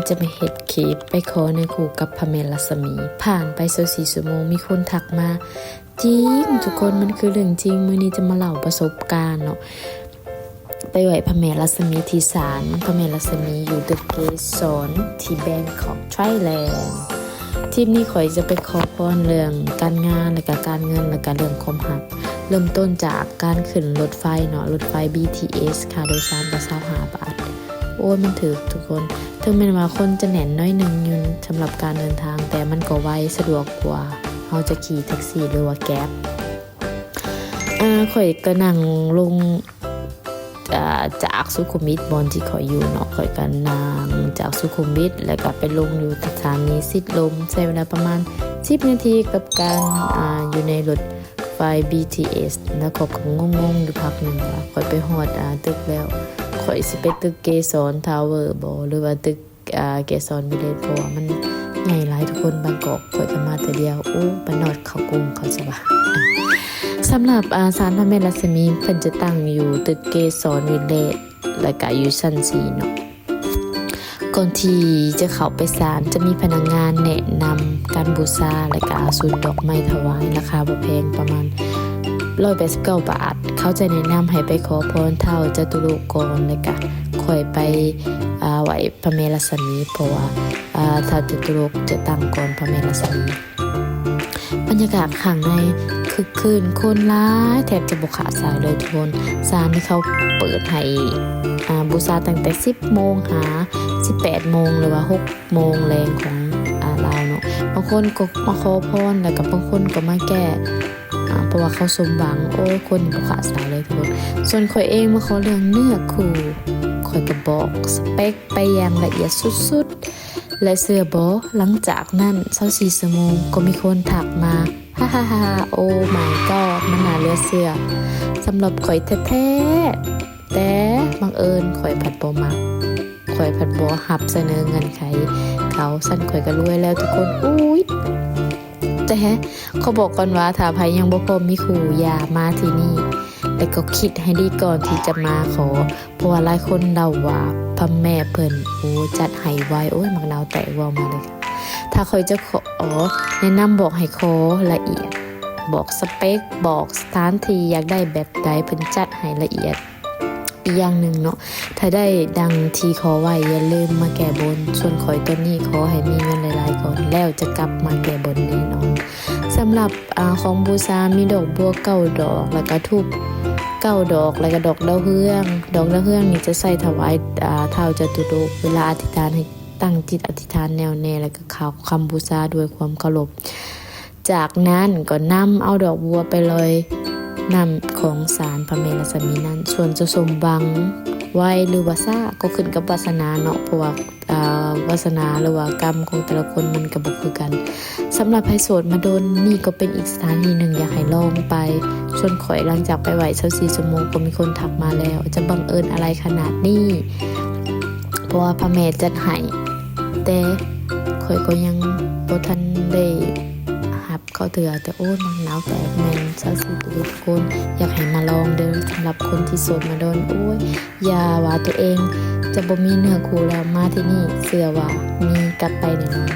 ຈະມາເຮັດຄລິບໄປຂໍເນື້ອຄູ່ກັບພະແມ່ລັດສະໝີ. ຜ່ານໄປຊາວສີ່ຊົ່ວໂມງ ມີຄົນທັກມາ. ຈິງ ທຸກຄົນ, ມັນຄືເລື່ອງຈິງ. ມື້ນີ້ຈະມາເລົ່າປະສົບການເນາະ ໄປໄຫວ້ພະແມ່ລັດສະໝີທີ່ສານພະແມ່ລັດສະໝີ ຢູ່ຕຶກເກສອນທີ່ແບງຄອກ ໄທແລນ. ທຣິບນີ້ຂ້ອຍຈະໄປຂໍພອນເລື່ອງການງານ ແລະກະການເງິນ ແລະກະເລື່ອງຄວາມຮັກ. ເລີ່ມຕົ້ນຈາກການຂຶ້ນລົດໄຟເນາະ, ລົດໄຟບີທີເອສ ຄ່າໂດຍສານກະຊາວຫ້າບາດ. ໂອ້ຍ ມັນຖືກທຸກຄົນ. ເຖິງແມ່ນວ່າຄົນຈະແໜ້ນໜ້ອຍໜຶ່ງຢູ່ສຳລັບການເດີນທາງ, ແຕ່ມັນກໍໄວ ສະດວກກວ່າເຮົາຈະຂີ່ແທັກຊີ ຫຼືວ່າແກັບ. ອາ ຂ້ອຍກໍນັ່ງລົງ ອາ ຈາກສຸຂຸມວິດ ບ່ອນທີ່ຂ້ອຍຢູ່ເນາະ, ຂ້ອຍກໍນັ່ງຈາກສຸຂຸມວິດ ແລ້ວກໍໄປລົງຢູ່ສະຖານີສີດລົມ, ໃຊ້ເວລາປະມານສິບນາທີກັບການ ອາ ຢູ່ໃນລົດໄຟບີທີເອສ. ແລ້ວຂ້ອຍກໍງົງໆຢູ່ພັກໜຶ່ງວ່າ ຂ້ອຍໄປຮອດ ອາ ຕຶກແລ້ວ ຂ້ອຍຊິໄປຕຶກເກສອນທາວເວີບໍ ຫຼືວ່າຕຶກ ອາ ເກສອນວິລເລດ ເພາະວ່າມັນໃຫຍ່ຫຼາຍທຸກຄົນ. ບາງກອກຂ້ອຍກໍມາເທື່ອດຽວ. ໂອ້ ບ້ານນອກເຂົ້າກຸງເຂົາຊິວ່າ. ສຳລັບ ອາ ສານພະແມ່ລັດສະໝີ ເພິ່ນຈະຕັ້ງຢູ່ຕຶກເກສອນວິລເລດ ແລະກະຢູ່ຊັ້ນສີ່ເນາະ. ກ່ອນທີ່ຈະເຂົ້າໄປສານ ຈະມີພະນັກງານແນະນຳການບູຊາ ແລະກະຊຸດດອກໄມ້ຖວາຍ ລາຄາບໍ່ແພງ ປະມານຮ້ອຍແປດສິບເກົ້າບາດ. ເຂົາຈະແນະນຳໃຫ້ໄປຂໍພອນທ້າວຈະຕຸໂລກກ່ອນ ແລະກະຄ່ອຍໄປ ອາ ໄຫວ້ ພະແມ່ລັດສະໝີ ເພາະວ່າ ອາ ທ້າວຈະຕຸໂລກຈະຕັ້ງກ່ອນພະແມ່ລັດສະໝີ. ບັນຍາກາດຂ້າງໃນຄຶກຄື້ນ, ຄົນຫຼາຍແທບຈະບໍ່ຂະສາຍເລີຍທຸກຄົນ. ສານນີ້ເຂົາເປີດໃຫ້ ອາ ບູຊາຕັ້ງແຕ່ສິບໂມງຫາສິບແປດໂມງ ຫຼືວ່າຫົກໂມງແລງຂອງ ອາ ລາວເນາະ. ບາງຄົນກໍມາຂໍພອນ ແລ້ວກໍບາງຄົນກໍມາແກ້ ອາ ເພາະວ່າເຂົາສົມຫວັງ. ໂອ້ຍ ຄົນນີ້ບໍ່ຂະສາຍເລີຍທຸກຄົນ. ສ່ວນຂ້ອຍເອງມາຂໍເລື່ອງເນື້ອຄູ່ ຂ້ອຍກໍບອກສະເປັກໄປຢ່າງລະອຽດສຸດໆ ແລະເຊື່ອບໍ່ ຫຼັງຈາກນັ້ນຊາວສີ່ຊົ່ວໂມງກໍມີຄົນທັກມາ. ຮາໆໆ ໂອ້ມາຍກອດ ມັນໜ້າເຫຼືອເຊື່ອສຳລັບຂ້ອຍແທ້ໆ. ແຕ່ບັງເອີນຂ້ອຍພັດບໍ່ມັກ, ຂ້ອຍພັດບໍ່ຮັບສະເໜີເງື່ອນໄຂເຂົາ. ຊັ້ນຂ້ອຍກໍລວຍແລ້ວທຸກຄົນ. ອຸ້ຍ ແຕ່ຂໍບອກກ່ອນວ່າ ຖ້າໃຜຍັງບໍ່ພ້ອມມີຄູ່ ຢ່າມາທີ່ນີ້, ແຕ່ກໍຄິດໃຫ້ດີກ່ອນທີ່ຈະມາຂໍ ເພາະວ່າຫຼາຍຄົນເລົ່າວ່າພະແມ່ເພິ່ນ ໂອ້ ຈັດໃຫ້ໄວ. ໂອ້ຍ ໝາກນາວແຕກ ເວົ້າມາເລີຍ. ຖ້າຂ້ອຍຈະຂໍ ແນະນຳບອກໃຫ້ຂໍລະອຽດ, ບອກສະເປັກ, ບອກສະຖານທີ່ຢາກໄດ້ແບບໃດ, ເພິ່ນຈັດໃຫ້ລະອຽດ. ອີກຢ່າງໜຶ່ງເນາະ, ຖ້າໄດ້ດັ່ງທີ່ຂໍໄວ້ ຢ່າລືມມາແກ້ບົນ. ສ່ວນຂ້ອຍຕອນນີ້ ຂໍໃຫ້ມີເງິນຫຼາຍໆກ່ອນ ແລ້ວຈະກັບມາແກ້ບົນແນ່ນອນ. ສຳລັບ ອາ ຂອງບູຊາ ມີດອກບົວເກົ້າດອກ ແລ້ວກະທູບເກົ້າດອກ ແລ້ວກະດອກດາວເຮືອງ. ດອກດາວເຮືອງນີ້ຈະໃຊ້ຖວາຍ ອາ ທ້າວຈະຕຸໂລກ ເວລາອະທິຖານໃຫ້ຕັ້ງຈິດອະທິຖານແນ່ວແນ່ ແລ້ວກະເຂົ້າຄຳບູຊາດ້ວຍຄວາມເຄົາລົບ. ຈາກນັ້ນກໍນຳເອົາດອກບົວໄປລອຍນ້ຳຂອງສານພະແມ່ລັດສະໝີນັ້ນ. ສ່ວນຈະສົມຫວັງໄວ ຫຼືວ່າຊ້າ ກໍຂຶ້ນກັບວາສະໜາເນາະ, ເພາະວ່າ ອາ ວາສະໜາ ຫຼືວ່າກຳຂອງແຕ່ລະຄົນມັນກໍບໍ່ຄືກັນ. ສຳລັບໃຜໂສດມາດົນ, ນີ້ກໍເປັນອີກສະຖານທີ່ໜຶ່ງ ຢາກໃຫ້ລອງໄປ. ສ່ວນຂ້ອຍ ຫຼັງຈາກໄປໄຫວ້ຊາວສີ່ຊົ່ວໂມງ ກໍມີຄົນທັກມາແລ້ວ, ຈະບັງເອີນອະໄລຂະໜາດນີ້ ເພາະວ່າພະແມ່ຈັດໃຫ້, ແຕ່ຂ້ອຍກໍຍັງບໍ່ທັນໄດ້ຮັບເຂົາເທື່ອ. ແຕ່ ໂອ້ຍ ມັນໜາວແຕກແມ່ນຊາວສີ່ປີທຸກຄົນ, ຢາກໃຫ້ມາລອງເດີ. ສຳລັບຄົນທີ່ໂສດມາດົນ, ໂອ້ຍ ຢ່າວ່າຕົວເອງຈະບໍ່ມີເນື້ອຄູ່ແລ້ວ, ມາທີ່ນີ້ເຊື່ອວ່າມີກັບໄປແນ່ນອນ.